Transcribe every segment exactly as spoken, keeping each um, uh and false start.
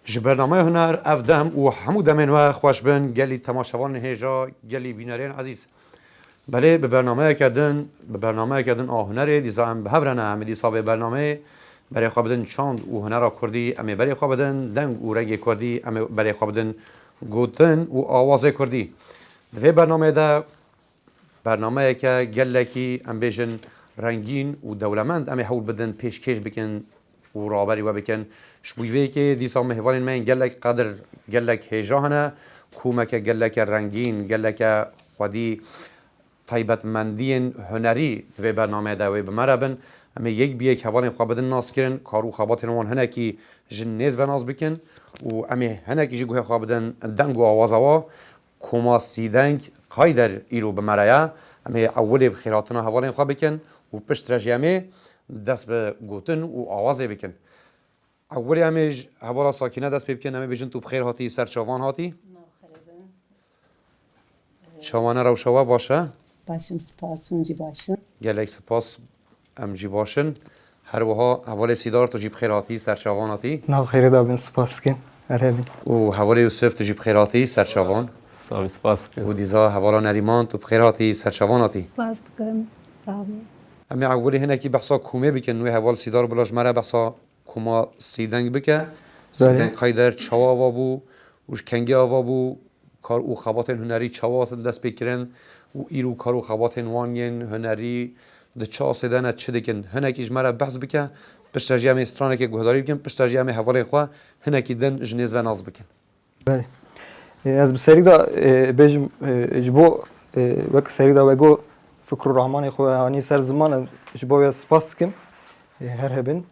Ji bernameya huner ev dem û hemû demên we xweş bin, gelî temaşevanên hêja, gelî bînerên ezîz. Belê bi bernameyeke din, bi bernameyeke din a hunerê dîsa em bi hev re ne. Em ê dîsa vê bernameyê berê xwe bidin çand û hunera kurdî, em ê berê xwe bidin deng û rengê kurdî, em ê berê xwe bidin gotin û awazê kurdî. Di vê bernameyê de bernameyeke gelekî, em bêjin, rengîn û dewlemend em ê hewl bidin pêşkêş bikin û raberî we bikin. Ji bo vê yekê dîsa mêvanên me yên gelek qedir, gelek hêja hene. Komeke geleke rengîn, geleke xwedî taybetmendiyên hunerî di vê bernameyê de wê bi me re bin. Em ê yek bi yek hevalên xwe bidin naskirin, kar û xebatên wan hinekî ji nêz ve nas bikin û em ê hinekî jî guhê xwe bidin deng û awaza wa. Koma Sîdeng Kayder îro bi me re ye. Em ê ewilê bi xêrhatina hevalên xwe bikin û piştre jî em ê dest bi gotin û awazê bikin. Ewilê em ê ji hevala Sakîne dest pê bikin. Em ê bêjin tu bi xêr hatî, ser çavan hatî. Çawa ne, rewşa we baş e? Baş im, spas, hûn jî baş in. Gelek spas. Em jî baş in. Her wiha hevalê Sîdar, tu jî bi xêr hatî, ser çavan hatî. Nav xêrê de bin, spas dikin. Her hebin. Û hevalê Yusuf, tu jî bi xêr hatî, ser çavan. Sağ ol, spas dikin. Û dîsa hevala Nerîman, tu bi xêr hatî, ser çavan hatî. Spas dikim. Sağ ol. Em ê ewilî hinekî behsa komê bikin. Wê heval Sîdar bila ji me re behsa koma Sîdeng bike. Belê. Sîdeng Kayder çawa ava bû û ji kengê ava bû? Kar û xebatên hunerî çawa hatin dest pê kirin û îro kar û xebatên wan yên hunerî di çi asê de ne, çi dikin? Hinekî ji me re behs bike, piştre jî em ê stranekê guhdarî bikin, piştre jî em ê hevalên xwe hinekî din ji nêz ve nas bikin. Belê. E, ez bi serî de, e, bêjim, e, ji bo, e, wek serî de we got, fikr û rahmanê xwe anî ser ziman, em ji bo wê spas dikim. E, her hebin.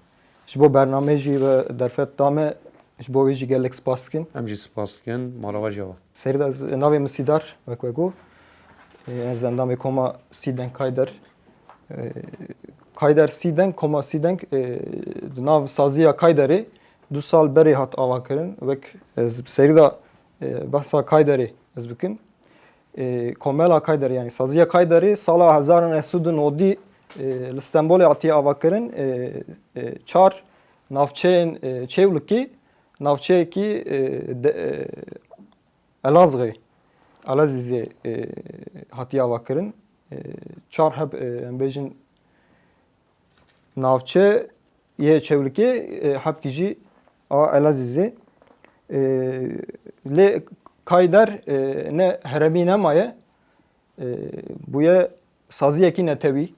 Ji bo bernameyê jî ve derfet da me, ji bo wê jî gelek spas dikin. Em jî spas dikin. Mala we jî ava. Serî de ez, navê min Sîdar, wek we got. E, ez endamê koma Sîdeng Kayder. E, Kayder Sîdeng, koma Sîdeng, e, di nav saziya Kayderê du sal berê hat avakirin. Wek ez bi serî de, e, behsa Kayderê ez bikim. E, komela Kayderê, yanî saziya Kayderê sala hezar û neh sed û nodî, e, li Stenbolê hatiye avakirin. E, e, çar navçeyên, e, Çêwlikê, navçeyekî, e, de, e, Elazığê, Elazizê, e, hatiye avakirin. E, çar heb, e, em bêjin navçe yê Çewlikê, e, hebkî jî a Elazizê. E, lê Kayder, e, ne heremî nemaye, e, bûye saziyekî netewî.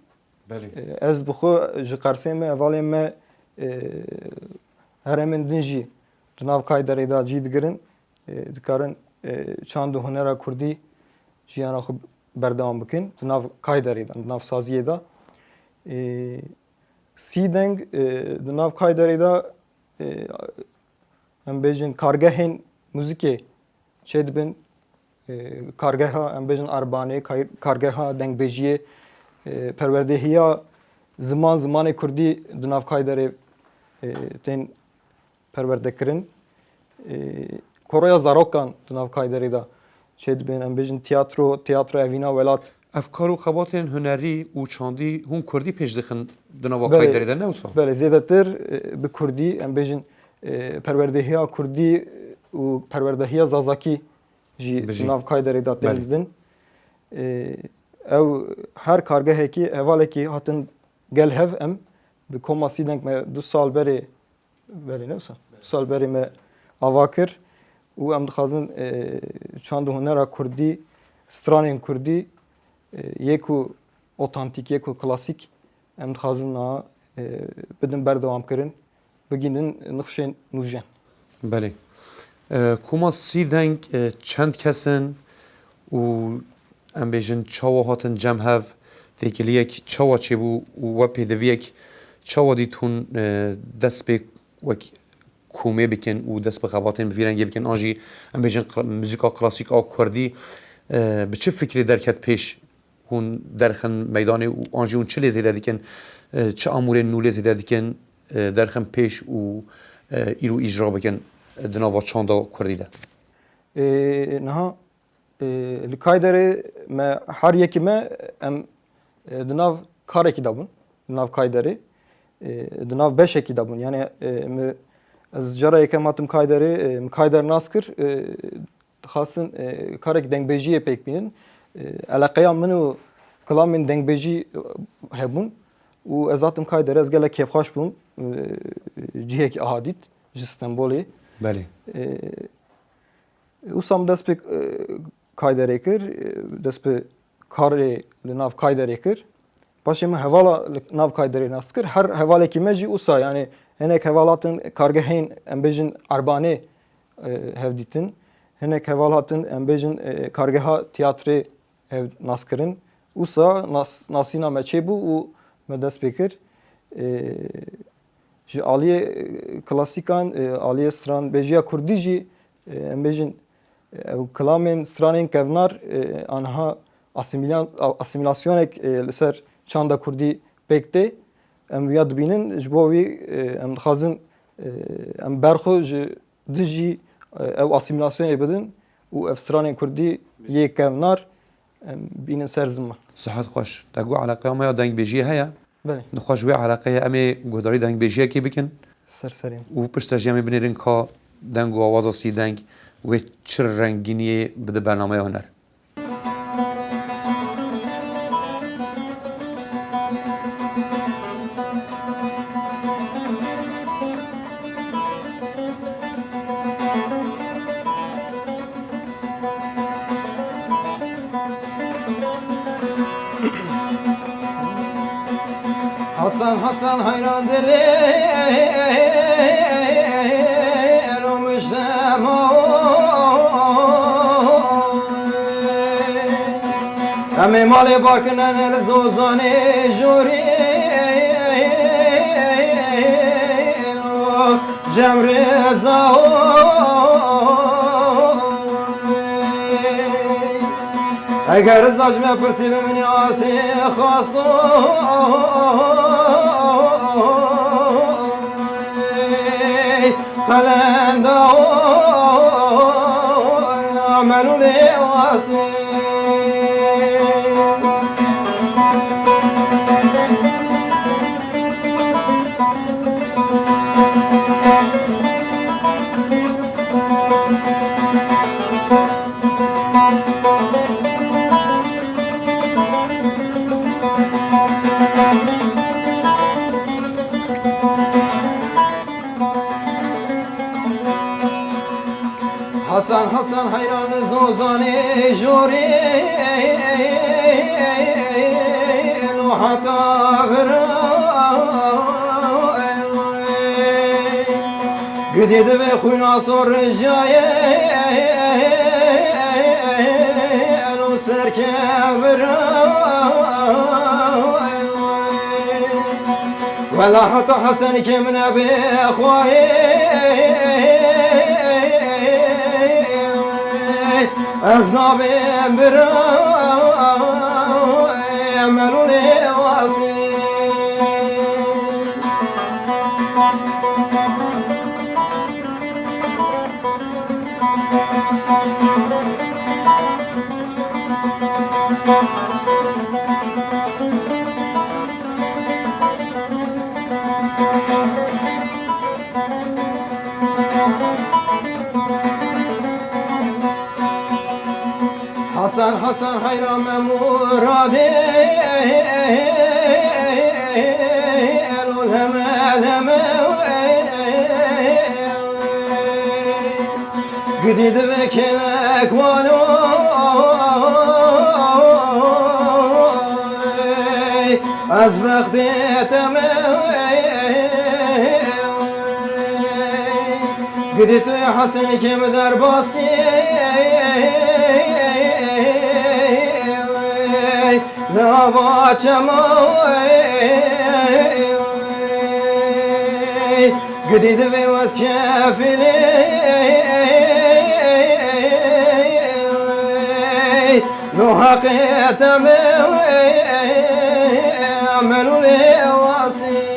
Belê. E, ez bi xwe ji qersê me, hevalên me, e, heremên din jî di nav Kayderê de cî digirin. E, dikarin, e, çand û hunera kurdî jiyana xwe berdewam bikin. Di nav Kayderê de, di nav saziyê de. E, sî deng, e, di nav Kayderê de, e, em bêjin kargehên muzîkê çêdibin. E, kargeha, em bêjin Arbanê, kay-, kargeha dengbêjiyê, e, perwerdehiya ziman, zimanê kurdî di nav Kayderê, e, tên perwerdekirin. E, koroya zarokan di nav Kayderê de çêdibin, em bêjin tiyatro, Tiyatro Evîna Welat. Ev kar û xebatên hunerî û çandî hûn kurdî pêş dixin di nava Belê. Kayderê de, ne wisa? Belê, zêdetir, e, bi kurdî, em bêjin, e, perwerdehiya kurdî û perwerdehiya zazakî jî Bijî. di nav Kayderê de tên Belê. didin. E, ew her kargehekî, hevalekî hatin gel hev em bi koma sî deng me du sal berê Belê, ne wisa? Du sal berê me ava kir û em dixwazin, e, çand û hunera kurdî, stranên kurdî, e, yê ku otantîk, yê ku klasîk, em dixwazin niha, e, bidin berdewamkirin, bigihînin nifşên nûjen. Belê. E, koma sî deng, e, çend kes in û em bêjin çawa hatin cem hev, têkiliyek çawa çêbû û we pêdiviyek çawa dît hûn, e, dest pê wek komê bikin û dest bi xebatên bi vî rengê bikin? An jî em bêjin kla-, muzîka klasîk a kurdî, e, bi çi fikrê derket pêş hûn derxin meydanê û an jî hûn çi lê zêde dikin, e, çi amûrên nû lê zêde dikin, e, derxin pêş û, e, îro îcra bikin, e, di nava çanda kurdî de? E, niha E, li Kayderê me her yekî me em, e, di nav karekî de bûn, di nav Kayderê, e, di nav beşekî de bûn. Yani, e, me Ez cara yekem hatim Kayderê, e, min Kayder nas kir, e, dixwastin, e, karek dengbêjiyê pêk bînin. E, eleqeya min û kilamên dengbêjî, e, hebûn û ez hatim Kayderê, ez gelek kêfxweş bûm, e, cihekî aha dît ji Stenbolê. Belê. E, Wisa min dest pê, e, Kayderê kir, e, dest bi karê li nav Kayderê kir. Paşê min hevala li nav Kayderê nas kir. Her hevalekî me jî wisa, yani hinek heval hatin kargehên, em bêjin, Erbanê, e, hevdîtin. Hinek heval hatin, em bêjin, e, kargeha tiyatrê hev nas kirin. Wisa nas-, nasîna me çêbû û me dest pê kir. E, Ji aliyê, e, klasîkan, e, aliyê stranbêjiya kurdî jî, e, em bêjin, e, ew kilamên stranên kevnar, e, anha asîmîlan-, a-, asîmîlasyonek, e, li ser çanda kurdî pêk tê. Em wiya dibînin, ji bo wî, e, em dixwazin, e, em berxwe ji dijî, e, ew asîmîlasyonê bidin û ev stranên kurdî yê kevnar em bînin ser ziman. Sihet xweş. Te got eleqeya me ya dengbêjiyê heye. Belê. Nixweş wê eleqeyê em ê guhdarî dengbêjiyekê bikin. Ser serî min. Û piştre jî em ê binêrin ka deng û awaza Sîdeng wê çi rengîniyê bide bernameya huner. Hasan, Hasan, heyran dilê, elo miştemo. Em ê malê barkinen li zozanê jorê. Cem Reza oy. Eger Reza ji me pirsî, bi min asê xaso. Qelenda oy, melûlê wasê. Hasan, Hasan, heyran zozanê jorê, lo heta vira. Gidê divê xwîna sor rijaye, lo serkevira. Wela heta Hesenkê min e bê xwayê, ez nabêm bira, melûlê wasê. Hasan, Hasan, heyra me muradê, elo leme, leme. Gidî divê kêlek wano, ez bextê te me. Gidî tu yê Hesenê kê min derbas kê, li ava çema. Gidî divê wez şefilê, no heqê te me, melûlê wasî.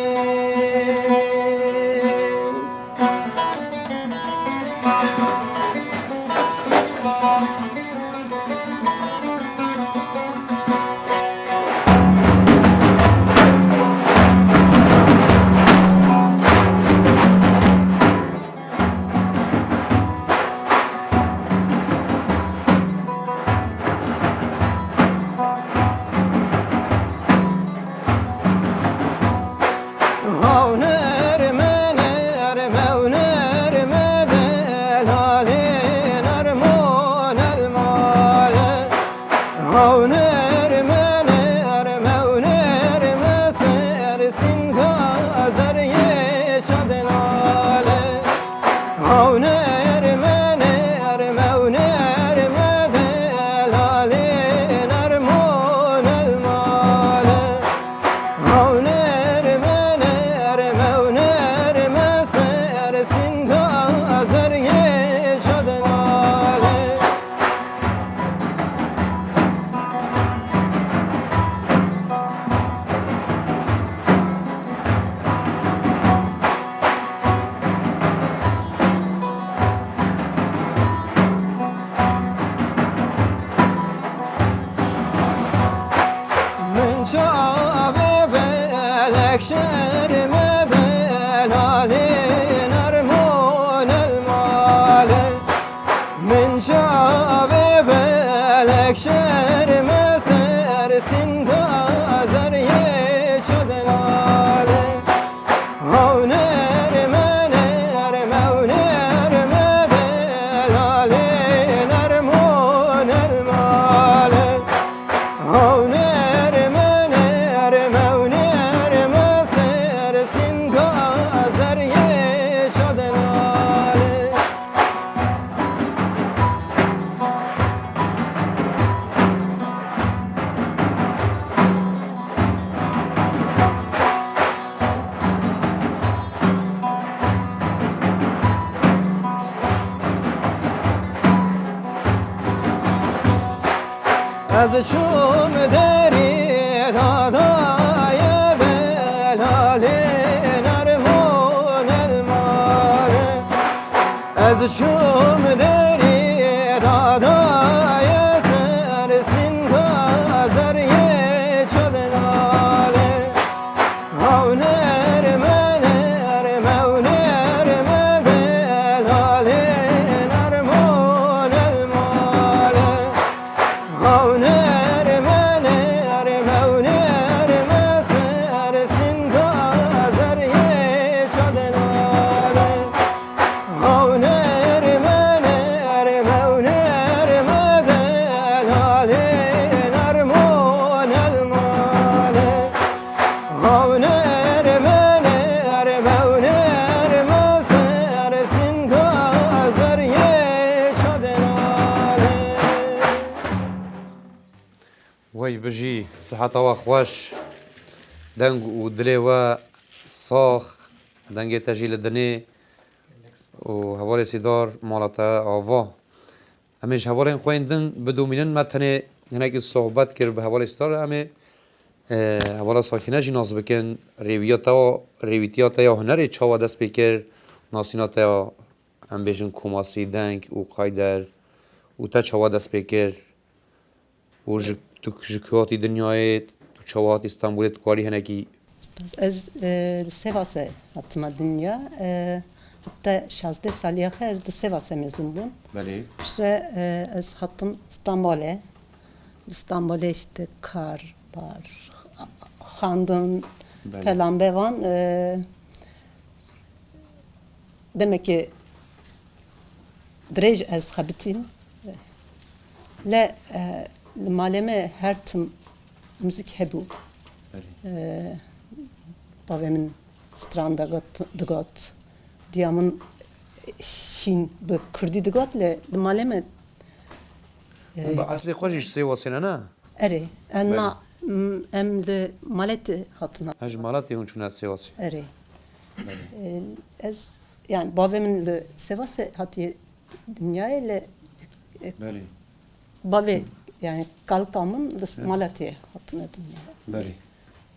Ez çûm derî dadayê delalê nermon elmale. Ez çûm derî dadayê ser sînda zeriyê çadelale. Hawner mener mewner me delalê nermon elmale. Hawner mener mewner me ser sînda zeriyê çadelale. Hawner mener mewner me delalê nermon elmale. Hawner mener mewner me ser sînda zeriyê çadelale. Wey bijî, siheta we xweş. Deng û dilê we sax. Dengê te jî li dinê û hevalê Sîdar mala te ava. Em ê ji hevalên xwe yên din bidomînin. Me tenê hinekî sohbet kir bi hevalê Sîdar. Em ê, e, hevala Sakîne jî nas bikin. Rêwiya te ya, rêwîtiya te ya hunerê çawa dest pê kir? Nasîna te ya, em bêjin, komasî, deng û qayder û te çawa dest pê kir? Û ji, tu ji ku hatî dinyayê, tu çawa hatî Stenbolê, tu karî hinekî... Spas. Ez, e, li Sêvasê hatime dinya. E, heta şazdeh saliya xwe ez li Sêvasê mezûn bûm. Belê. Piştre, e, ez hatim Stenbolê. Li Stenbolê işte kar, bar, xandin, Belê. Pelan bevan, e, Demek ki dirêj ez xebitîm. Le, e, li malê me her tim muzîk hebû. Belê. E, bavê min stran digot, digot. Diya min şîn bi kurdî digot, le li malê me, e, Hûn bi eslê xwe jî ji Sêwasê ne, ne? Erê, em Belê. na, m-, em li Maletê hatin. Ha, ji Maletê hûn çûne Sêwasê? Erê. Belê. E, ez, yani bavê min li Sêwasê hatiye dinyayê, le, e, Belê. bavê, yani kalka min li Hı. Maletê hatine dinyayê. Belê.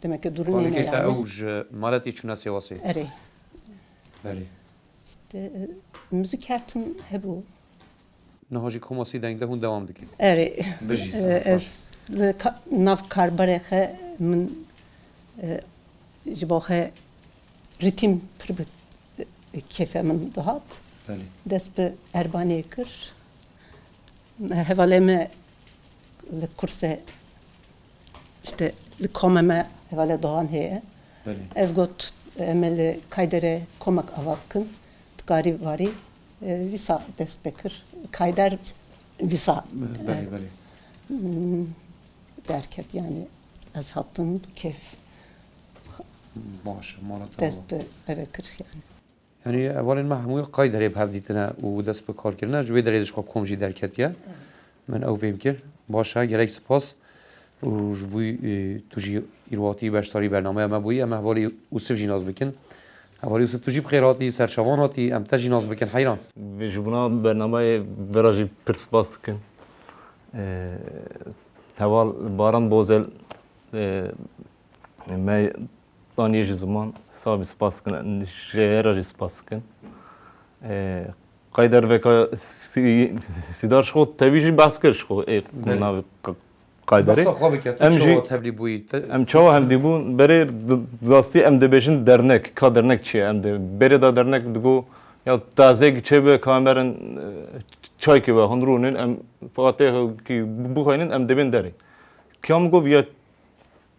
Demek ki durunê Kalikê me te yani. ew ji Maletê çûne Sêwasê? Erê. Belê. İşte, e, müzik her tim hebû. Niha jî komasî deng de hûn dewam dikin. Erê. Bijî, E, sağ ol. ez li ka-, nav karberê xe min, e, ji bo xe rîtîm pir bi, e, kêfe min dihat. Belê. Dest bi erbanê kir. Hevalê me li kursê, işte, li komê me hevalê Doğan heye. Belê. Ev got, em ê li Kayderê komek ava bikin. Dikarî varî, e, vîsa dest pê kir. Kayder vîsa, Belê, e, belê. m, derket, yani ez hatim kêf Baş e, mala te dest ava. bi eve kir yani. Yani hevalên me hemû Kayderê bi hev dîtine û dest bi kar kirine. Ji wê derê de ji xwe kom jî derketiye. Min ew fêm kir. Baş e, gelek spas. Û ji bo, e, tu jî îro hatî beşdarî bernameya me bûyî. Em hevalî Ûsif jî nas bikin. Hevalî Ûsif, tu jî bi xêr hatî, ser çavan hatî. Em te jî nas bikin, heyran. Ji bona bernameyê vera jî pir spas dikin. E, heval Baran Bozel, e, me daniyê ji ziman, sabî spas dikin, ji hêra jî spas dikin. E, Qayder veka Sî-, Sîdar ji xwe tevî jî behs kir ji xwe, ê, Belê. navê q-, Qayderê. Behsa xwe bike, tu Em çawa jî, tevlî bûyî? Te em çawa hevdî bûn? Berê di-, di rastî em dibêjin dernek. Ka dernek çi ye? Em dê, berê da dernek digo, ya tazeyek çêbe, ka em berin, e, çaykê ve hundirûnin, em feqet tê ki bixweynin, em dibên derê. Kiya min got, ya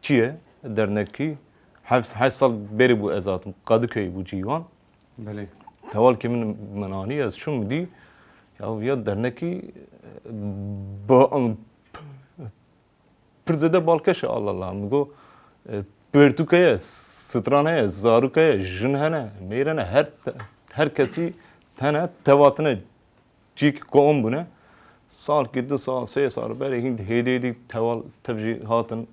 Çi ye dernekî? Heft, heşt sal berê bû ez hatim. Kadıköy bû cî wan. Belê. Hevalkê min, min anî, ez çûm dî. Ya, ya dernekî, ba-, pir zêde balkêş e, Allah Allah. Min got, e, pertûk heye, stran heye, zarok heye, jin hene, mêr hene, her, her kesî hene, teva tine. Cîk kom bûne. Salkî, du sal, sê sal berê hîn hêdî hêdî heval tev jî hatin.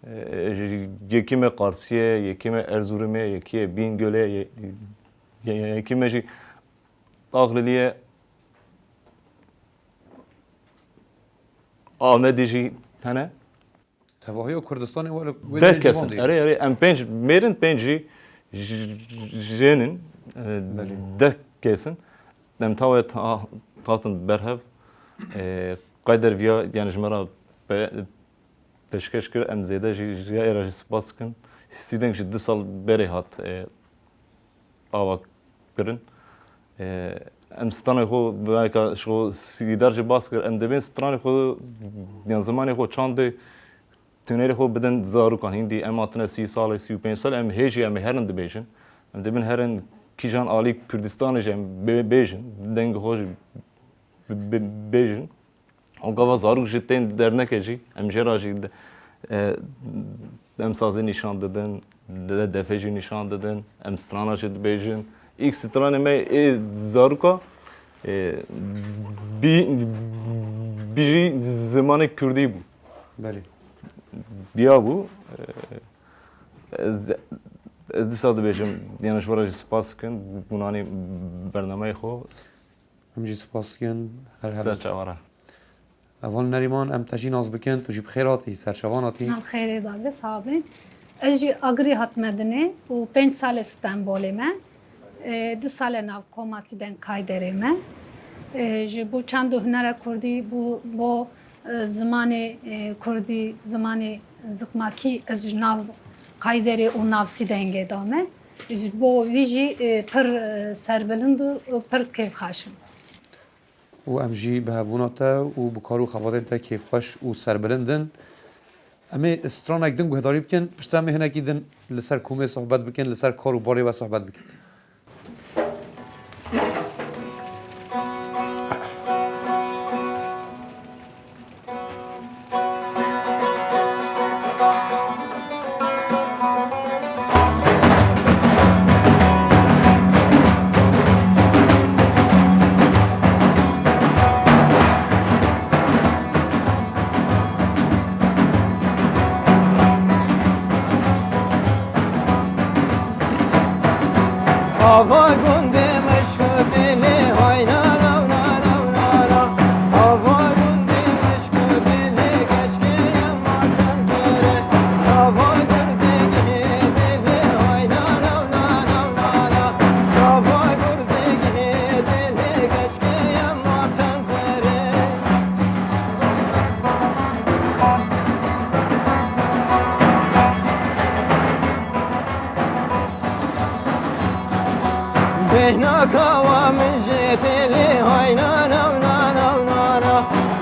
E, ji yekî me Qarsî ye, yekî me Erzurumê ye, yekî ye Bîngölê ye, ye, ye, yekî me jî Axlilî ye. Amedî jî hene. Tevahiya Kurdistanê were wê Deh derê kesin. Ciwan de. Erê, erê, em pênc mêr in, pênc jî j-, j-, jên in. E, Belê. Deh kesin. Em tawet ha-, hatin berhev. E, Qayder viya, yani ji me re pe-, pêşkeş kir, em zêde jî, ji ya êra jî spas dikin. Sîdeng jî du sal berê hat, e, ava kirin. E, em stranê xwe, belka ji xwe Sîdar jî bas kir, em dibên stranê xwe, yan zimanê xwe çandê, tunêrê xwe bidin zarokan. Hîndî em hatine sî salê, sî û pênc salê, em hê jî em ê herin dibêjin. Em dibin herin kîjan alî Kurdistanê jî em bê-, bêjin, dengê xwe jî bi-, bi-, bêjin. Û gava zarok jî tên dernekê jî, em jê re jî de-, e, em sazî nîşan didin, de-, defê jî nîşan didin, em strana jî dibêjin. Îlk stranê me ê zaroka, e, bi-, bijî zimanê kurdî bû. Belê. Diya bû. E, ez, ez dîsa dibêjim, yani ji we re jî spas dikim, bûnanî bernameyê xwe. Em jî spas dikin, her hebin. Ser çawa re. Heval Nerîman, em te jî nas bikin, tu jî bi xêr hatî, ser çavan hatî. Nav xêrê dagis habin. Ez jî Agirî hatime dinê û pênc salê Stenbolê me. E, du salê nav koma Sîdeng Kayderê me. E, ji bo çand û hunera kurdî, bo, bo, e, zimanê, e, kurdî, zimanê zikmakî ez ji nav Kayderê û nav Sîdengê dame. Ji bo vî jî, e, pir, e, serbilind û, û pir kêfxweş im. Û em jî bi hebûna te û bi kar û xebatên te kêfxweş û serbilind in. Em ê stranek din guhdarî bikin, piştre em ê hinekî din li ser komê sohbet bikin, li ser kar û barê we sohbet bikin. Ava gundê meşkotê lê hay na na na na na na. Ava gundê meşkotê lê keşkê yema tenzere. Ava gurzê gihê dê lê hay na na na na na na. Ava gurzê gihê dê lê keşkê yema tenzere. Bêhna kawa min jê tê lê hay na na na na na na.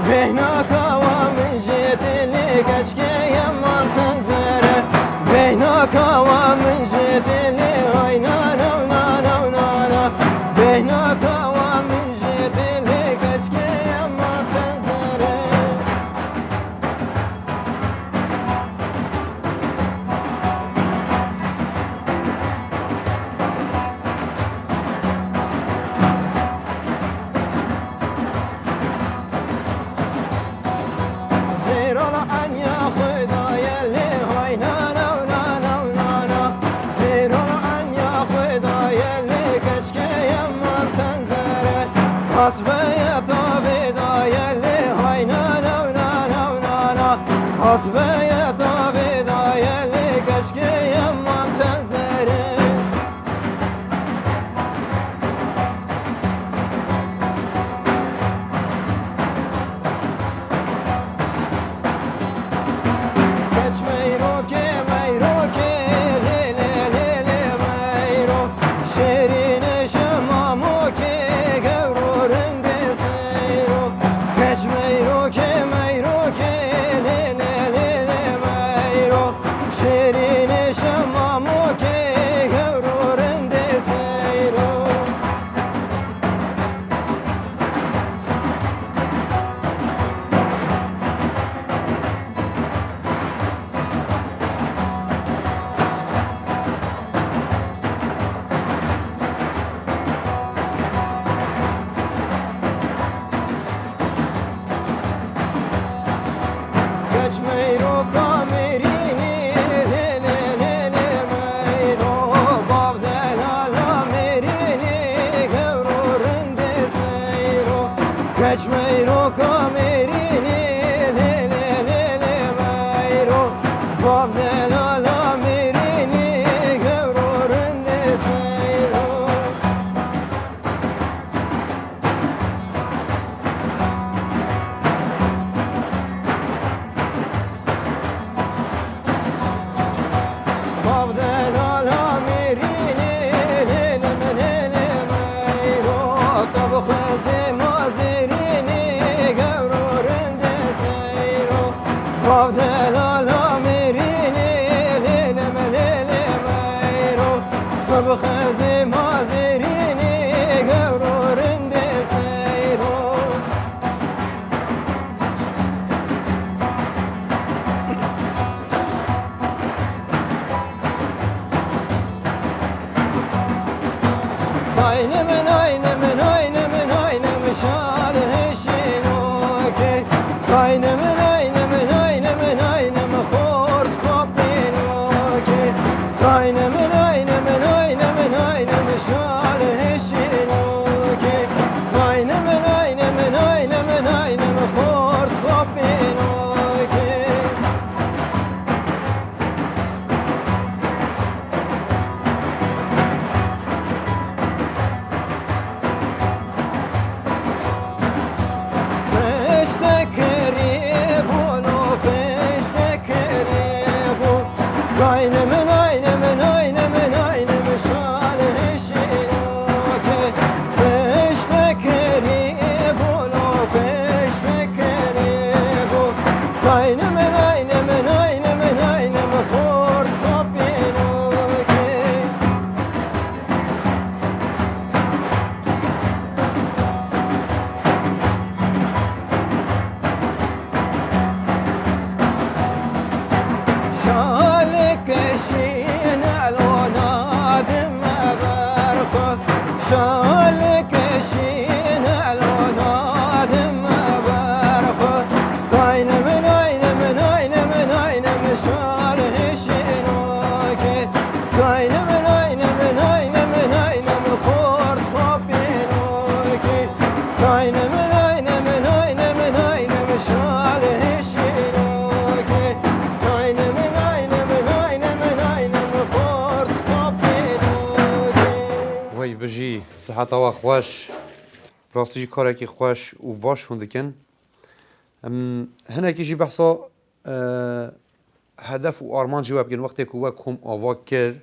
Bêhna kawa min jê tê lê keçkê yeman tenzere. Bêhna kawa min jê tê lê hay na na na na na na. Bêhna kawa min jê tê lê keçkê yeman tenzere. Zêrol enya xwe daye lê hay na na na na na na. Zêrol enya xwe daye lê keçkê yeman tenzere. Qasbeye tavê daye lê hay na na na na na na. Qasbeye tavê daye lê keçkê yeman tenzere. Keç meyrokê, meyrokê, lê, lê, lê, lê, meyro. Şêrînê şemamokê, gewro rindê Şal kişîne lo nadim ber xwe. Naynim, naynim, naynim, naynim, şal hişîno ke. Naynim, naynim, naynim, naynim, xort xopîno ke. Naynim, naynim, naynim, naynim, şal hişîno ke. Naynim, naynim, naynim, naynim, xort xopîno ke. Wey bijî. Siheta we xweş. Rastî jî karekî xweş û baş hûn dikin. Em hinekî jî behsa, e, hedef û armancê we bikin. Wextê ku we kom ava kir,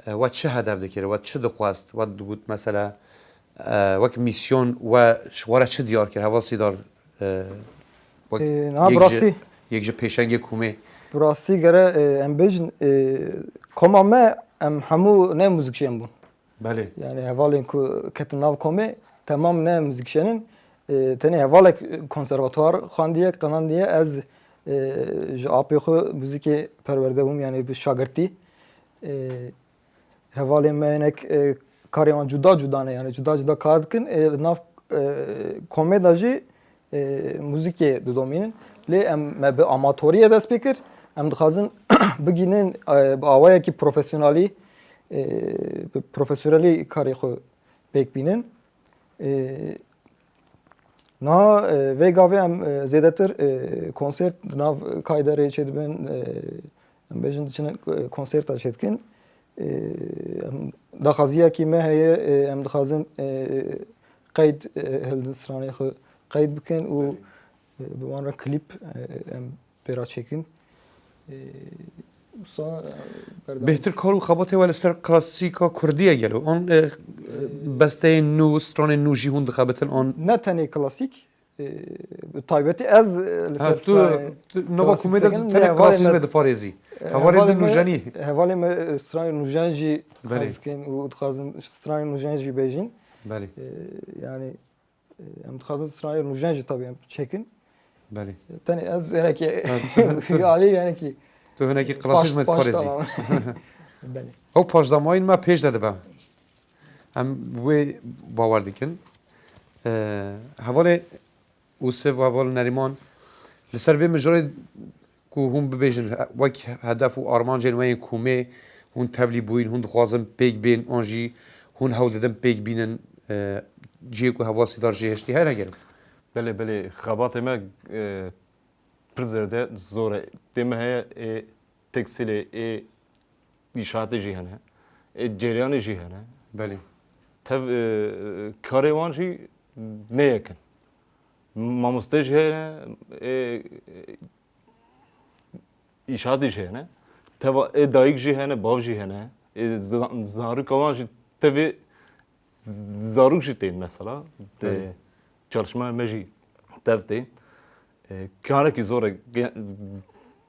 e, we çi hedef dikir, we çi dixwest, we digot mesela, e, wek mîsyon we ji xwe re çi diyar kir, heval Sîdar, e, wek Ee, niha yek bi rastî ji, yek ji pêşengê komê. Bi rastî gere, e, em bêjin, e, koma me em hemû ne muzîkjen bûn. Belê. Yani hevalên ku ketin nav komê temam ne muzîkjen in. E, tenê hevalek konservatuar xwendiye, qenandiye. Ez, e, ji apê xwe muzîkê perwerde bûm, yani bi şagirtî. E, Hevalên me hinek, e, karê wan cuda cuda ne, yani cuda cuda kar dikin. E, nav, e, komê de jî, e, muzîkê didomînin. Lê em, me bi amatoriyê dest pê kir. Em dixwazin bigînin, e, bi awayekî profesyonelî, e, bi profesyonelî karê xwe pêk bînin. E, Niha, e, vê gavê em, e, zêdetir, e, konsert di nav Kayderê çêdibin, e, em bêjin diçin, e, konserta çêdikin. E, em daxwaziyekî me heye, e, em dixwazin, e, qeyd, e, hildin stranê xwe qeyd bikin û, e, bi wan re klîp, e, em pê re çêkin. E, wisa, e, berdewam. Bêhtir kar û xebatê we li ser klasîka kurdî ye gelo? An, e, e, besteyên nû, stranên nû jî hûn dixebitin an? Ne tenê klasîk, e, bi taybetî ez, e, li Ha, ser tu, stranê tu nova klasîk komê de sekin, tu ne tenê hevalê klasîzmê me, diparêzî. E, Hevalê hevalê din me, nûjenî. Hevalê me, e, stranê nûjen jî Belê. Hez dikin û dixwazin stranê nûjen jî bêjin. Belê. E, yani, E, em dixwazin stranê nûjen jî tabii em çêkin. Belê. Tenê ez hinekî Ha, tu, tu, alî hinekî tu hinekî paş, klasîzmê paş diparêzî. Tamam. Belê. Ew paşdamayên me pêş de dibe. Em wê bawer dikin. E, hevalê Ûsif û heval Nerîman, li ser vê mijarê ku hûn bibêjin, he-, wek hedef û armancên we yên komê hûn tevlî bûyîn, hûn dixwazin pêk bên, an jî hûn hewl didin pêk bînin, e, cihê ku heval Sîdar jê hiştî hene gelek? Belê, belê, xebatê me, e, pir zêde zor e. Dê me heye, ê tekstîlê, ê îşaatê jî hene, ê ceryanê jî hene. Belê. Tev, e, karê wan jî ne yek in. Mamoste jî hene, ê, îşaatê jî hene. Teva ê dayik jî hene, bav jî hene. Ê za-, zarika wan jî tevê zarok jî tên mesela. Te Belê. Çalışmaya me jî tev tên. E, karekî zor e, ge-,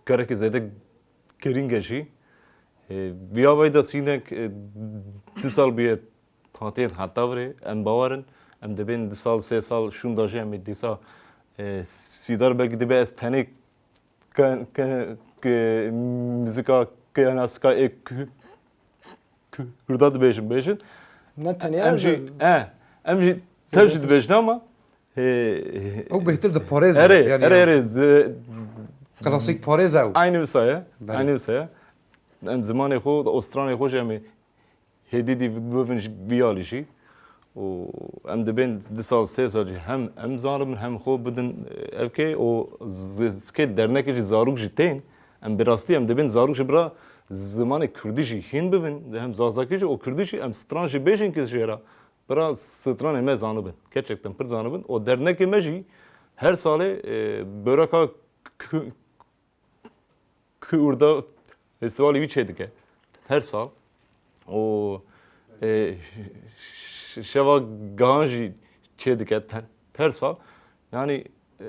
karekî zêde girîng e jî. E, viya veyda sînek, e, du sal bûye hatiyên heta virê, em bawer in, em dibên du sal, sê sal şûnda jî em ê dîsa, e, Sîdar belkî dibe ez tenê ke-, ke-, ke-, muzika, ke-, nasika ê ku-, Kurda dibêjin, bêjin. Ne tenê Em ez, jî, ez e, em jî tev jî zêdetir. Dibêjin ama, e, Ew bêhtir diparêze, erê, yani erê, ya. Erê, ze-, Klasîk parêz ew. Aynı wisa ye. Belê. Aynı wisa ye. Em zimanê xwe, û stranê xwe jî em ê hêdî dî bibin jî vî alî jî. Û em dibên du sal, sê sal jî hem em zanibin, hem xwe bidin, e, evkê û z-, zikê dernekê jî zarok jî tên. Em bi rastî em dibên zarok jî bira zimanê kurdî jî hîn bibin, hem zazakî jî û kurdî jî em stran jî bêjin ki jê re bira stranê me zanibin. Gerçekten pir zanibin. Û dernekê me jî her salê, e, böreka ku-, Kurda festîvalê wî çêdike her sal. Û, e, ş-, şeva gihan jî çêdike te-, her sal. Yani, e,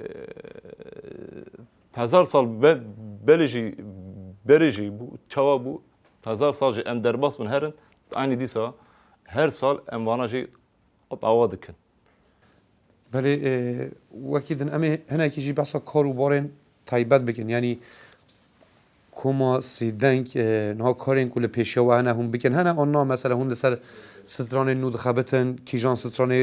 hezar sal be-, belê jî, berê jî bû, çawa bû, hezar sal jî em derbas bin herin, aynî dîsa her sal em vana jî ava dikin. Belê, e, wekî din em ê hinekî jî behsa kar û barên taybet bikin. Yanî koma Sêdeng, e, niha karên ku li pêşiya we hene hûn bikin hene, an na mesela hûn li ser Stranên nû dixebitin, kîjan stranê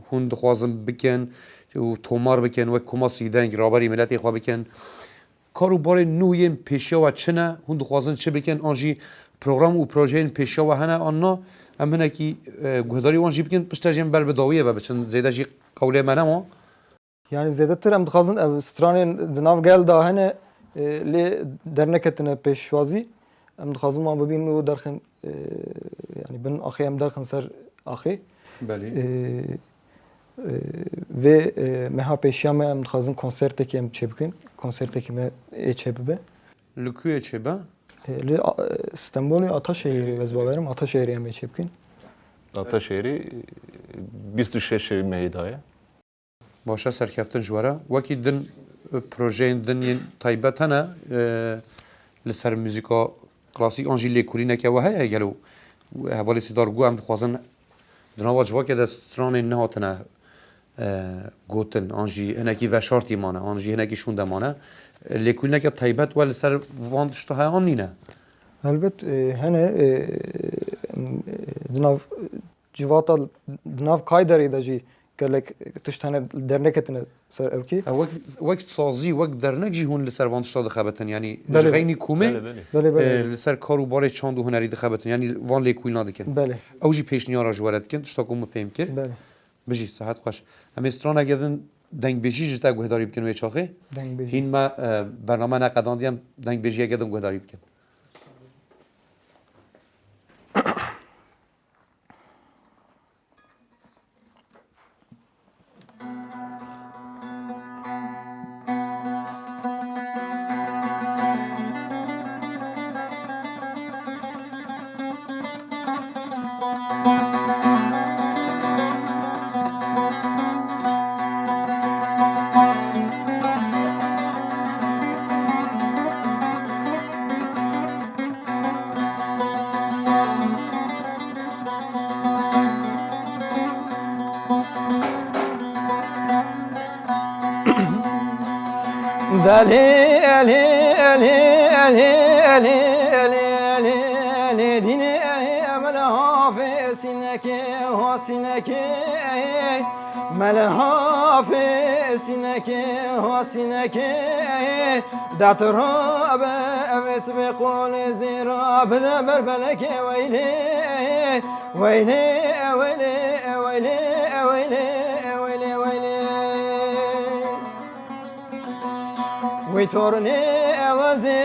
hûn dixwazin bikin û tomar bikin, wek Koma Sîdeng, raberî miletê xwe bikin. Kar û barên nû yên pêşiya we çi ne? Hûn dixwazin çi bikin? An jî program û projeyên pêşiya we hene an na? Em hinekî, e, guhdarî wan jî bikin, piştre jî em ber bi dawiyê ve biçin. Zêde jî qewlê me nema. Yani zêdetir em dixwazin ev stranên di nav gel de hene, e, lê derneketine pêşwazî. Em dixwazin wan bibînin û derxin, e, yani bin axê em derxin ser axê. Belê. E, e, vê, e, meha pêşiya me em dixwazin konsertekî em çêbikin. Konsertekî me ê çêbibe. Li ku yê çêbe? E, li, a, e, Stenbolê Ataşehirê, ez bawerim Ataşehirê em ê çêbikin. Ataşehirê, e, bîst û şeş mehê daye. Baş e, serkeftin ji we re. Wekî din, e, projeyên din yên taybet hene, e, li ser muzîka klasîk an jî lêkolîneke we heye gelo? Hevalê Sîdar got em dixwazin di nava civakê de stranên nehatine, e, gotin, an jî hinekî veşartî mane, an jî hinekî şûnde mane. E, lêkolîneke taybet we li ser van tişta heye an nîne? Helbet, e, hene, e, em, e, di nav civata, di nav kayderê de jî gelek tişt hene derneketine ser ewkî. E, wek, wek sazî, wek dernek jî hûn li ser van tişta dixebitin, yanî ji Belê. Xeynî komê, Belê, belê. Belê, belê. E, li ser kar û barê çand û hunerî dixebitin, yanî van lêkolîna dikin. Belê. Ew jî pêşniyara ji we re dikin, tişta ku min fêm kir. Belê. Bijî, sihet xweş. Em ê straneke din dengbêjî ji te guhdarî bikin wê çaxê. Dengbêjî. Hîn me, e, bername neqedandiye, em dengbêjiyeke din guhdarî bikin. Delê, elê, elê, elê, elê, elê, elê, elê, dînê, elê, emel hafê, sînekê, ho sînekê, mel hafê, sînekê, ho sînekê, dat rabe, evê sibê qolê zêra, bide ber belekê weylê, weylê, weylê, weylê, weylê, weylê, weylê. Wî tornê ewazê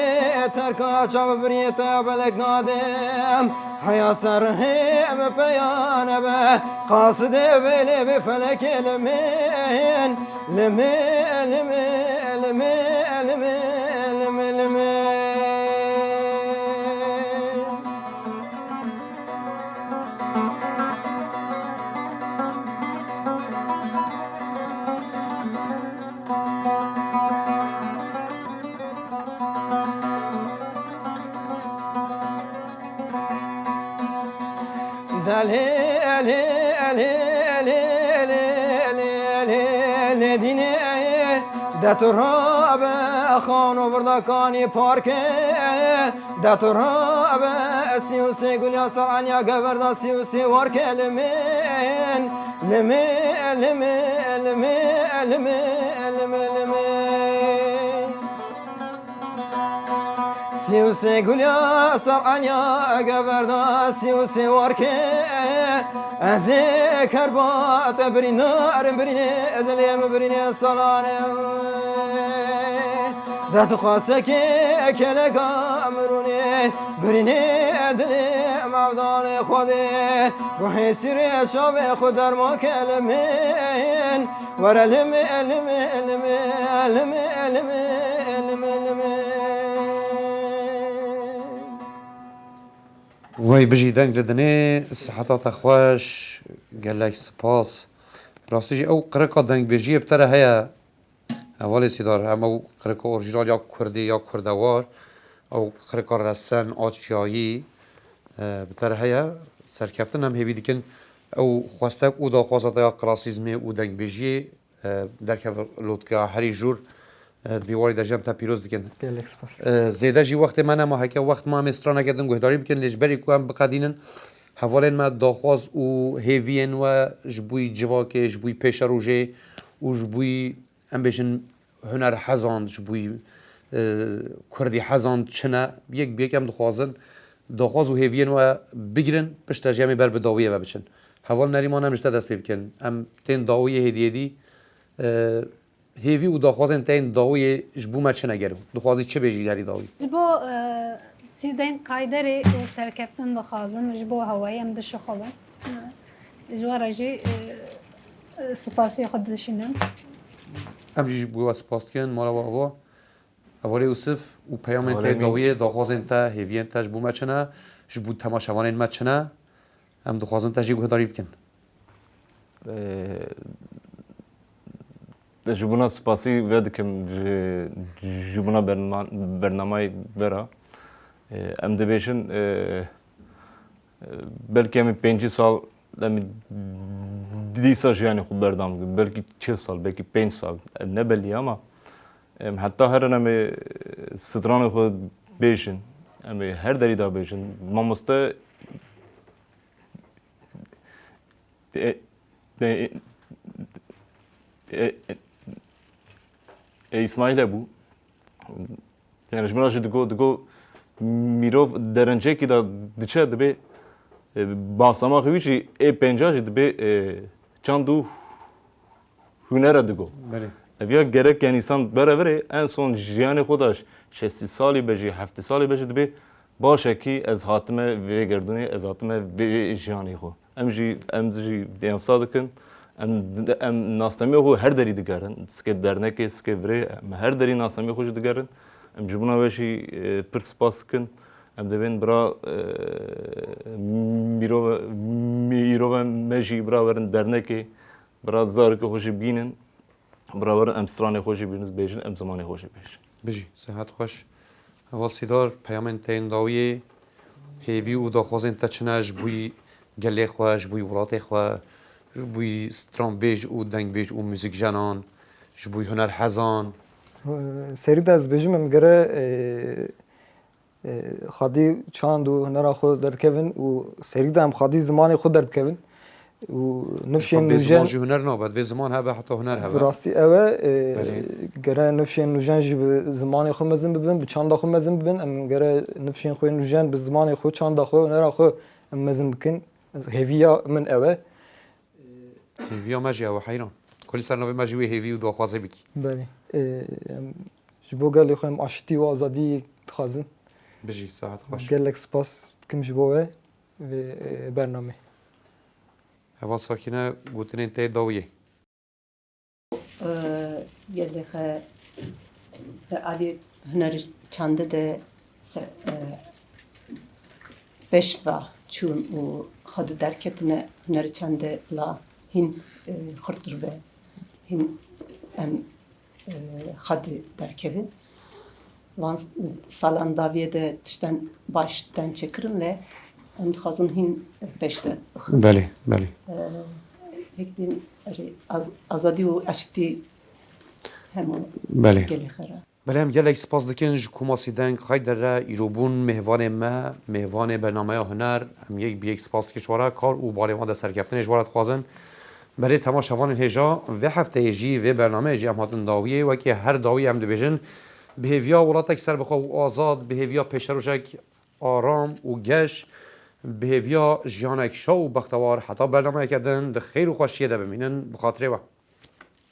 terka çav birî te belek nadim. Heya ser hê me peya nebe. Qasidê vêlê vê felekê limên. Limê, limê, limê, limê, limê, limê. Delê, elê, elê, elê, dînê, de tu rabe, xano virdakanî parke. De tu rabe, sî û sê gulya ser enya gever da sî û sê warke limên. Limê, limê, limê, limê, limê, limê. Sî û sê gulya ser enya gever da sî û sê warke. Ez ê kerba te birînarim birînê dilê min birînê salanê. De tu xasekê keleka mirûnê, birînê dilê mevdalê Xwedê, guhê sîrê şavê xwe derma kelimên, were limê, limê, limê, limê, limê, limê, limê. Wey bijî deng li dinê, siheta te xweş, gelek spas. Rastî jî ew qirika dengbêjiyê bi te re heye. Hevalê Sîdar, em ew qirika orjînal ya kurdî, ya kurdewar, ew qirika resen a çiyayî, e, bi te re heye. Serkeftin em hêvî dikin ew xwestek û daxwaza te ya klasîzmê û dengbêjiyê, e, derkeve lotka herî jûr, e, di vî warî de jî em te pîroz dikin. Gelek spas. E, zêde jî wextê me nema, heke wext ma em ê straneke din guhdarî bikin, lê ji berî ku em biqedînin, Hevalên me daxwaz û hêviyên we ji bo civakê, ji bo pêşerojê û ji bo, em bêjin, hunerhezan, ji bo, e, kurdîhezan çi ne? Yek bi yek em dixwazin daxwaz û hêviyên we bigirin, piştre jî em ê ber bi dawiyê ve biçin. Heval Nerîman, em ji te dest pê bikin. Em tên dawiyê hêdî hêdî, e, hêvî û daxwazên te yên dawiyê ji bo me çi ne gelo? Dixwazî çi bêjî derî dawî? Ji bo, e, Sîdên Kayderê û serkeftin dixwazim, ji bo hewayê em dişixulin. Ji we re jî, e, e, spasiyê xwe dişînim. Em jî ji bo we spas dikin, mala we ava. Hevalê Yûsif û peyamên te Hevalê min. Dawiyê, daxwazên te, hêviyên te ji bo me çi ne, ji bo temaşevanên me çi ne, em dixwazin te jî guhdarî bikin. Ee, ji bona spasî ve dikim ji, ji bona bernama-, bernameyê vera. Ee, em dibêjin, ee, belkî em ê pêncî sal, em ê dîsa jiyanê xwe berdam bikin. Belkî çil sal, belkî pênc sal. Em ne belî ama em heta herin em ê stranê xwe bêjin. Em ê her derî de bêjin. Mamoste E, e, e, e, e, Îsmaîl hebû. Yani ji min re jî digo, digo mirov derencekî de diçe dibê, e, basamaxê wî jî ê pênca jî dibê, e, çand û hunere digo. Belê. Ev ya gerek yani însan bere virê en son jiyanê xwe de şêstî salî be jî, heftî salî be jî dibê baş e kî ez hatime vê gerdûnê, ez hatime vê jiyanê xwe. Em jî, em jî dêmsa dikin. Em, em nasnameyê xwe her derî digerin. Sikê dernekê, sikê virê, em her derî nasnameyê xwe jî digerin. Em ji bona we jî, e, pir spas dikin. Em dibên bira, e, mîrove, mîrove me jî bira werin dernekê. Bira zarokê xwe jî bînin, bira werin em stranê xwe jî bînin, bêjin, em zimanê xwe jî bêjin. Bijî, sihet xweş. Heval Sîdar, peyamên te yên dawiyê, hêvî û daxwazên te çi ne ji bo gelê xwe, ji bo welatê xwe, ji bo stranbêj û dengbêj û muzîkjenan, ji bo hunerhezan? Serî de ez bêjim, em gere, e, e, xwedî çand û hunera xwe derkevin û serî de em xwedî zimanê xwe derbikevin û nifşên Vê ziman nûjen jî huner nabe, vê ziman hebe heta huner hebe. Bi rastî ew e, e, Belê. Gere nifşên nûjen jî bi zimanê xwe mezin bibin, bi çanda xwe mezin bibin. Em gere nifşên xwe nûjen bi zimanê xwe, çanda xwe, hunera xwe em mezin bikin. Hêviya min ew e. Hêviya me jî ew e, heyran. Kulî ser navê me jî wê hêvî û daxwazê bikî. Belê. Ee, em ji bo gelê xwe em aşitî û azadî dixwazin. Bijî, saet xweş. Gelek spas dikim ji bo we vê, e, bernamê. Heval Sakîne, gotinên te yê dawiyê. Gelê xwe li alî hunerî çandî de se-, e, pêş ve çûn û xwedî derketine hunerî çandî la hîn, e, xurtir be, hîn em, e, xwedî derkevin. Van salan dawiyê de tiştên baş tên çêkirin lê em dixwazin hîn pêş de bixin. Belê, belê. E, hêk din erê az-, azadî û aştî hemû Belê. Gelê xwe re. Belê, em gelek spas dikin ji Koma Sîdeng Xeyder re, îro bûn mêvanê me, mêvanê bernameya huner. Em yek bi yek spas dikin ji we re, kar û barê wan de serkeftinê ji we re dixwazin. Belê, temaşevanên hêja, vê hefteyê jî, vê bernameyê jî em hatin dawiyê. Wekî her dawiyê em dibêjin, bi hêviya welatek serbixwe û azad, bi hêviya pêşerojek aram û geş, bi hêviya jiyanek şa û bextewar, heta bernameyeke din di xêr û xweşiyê de bimînin. Bi xatirê we.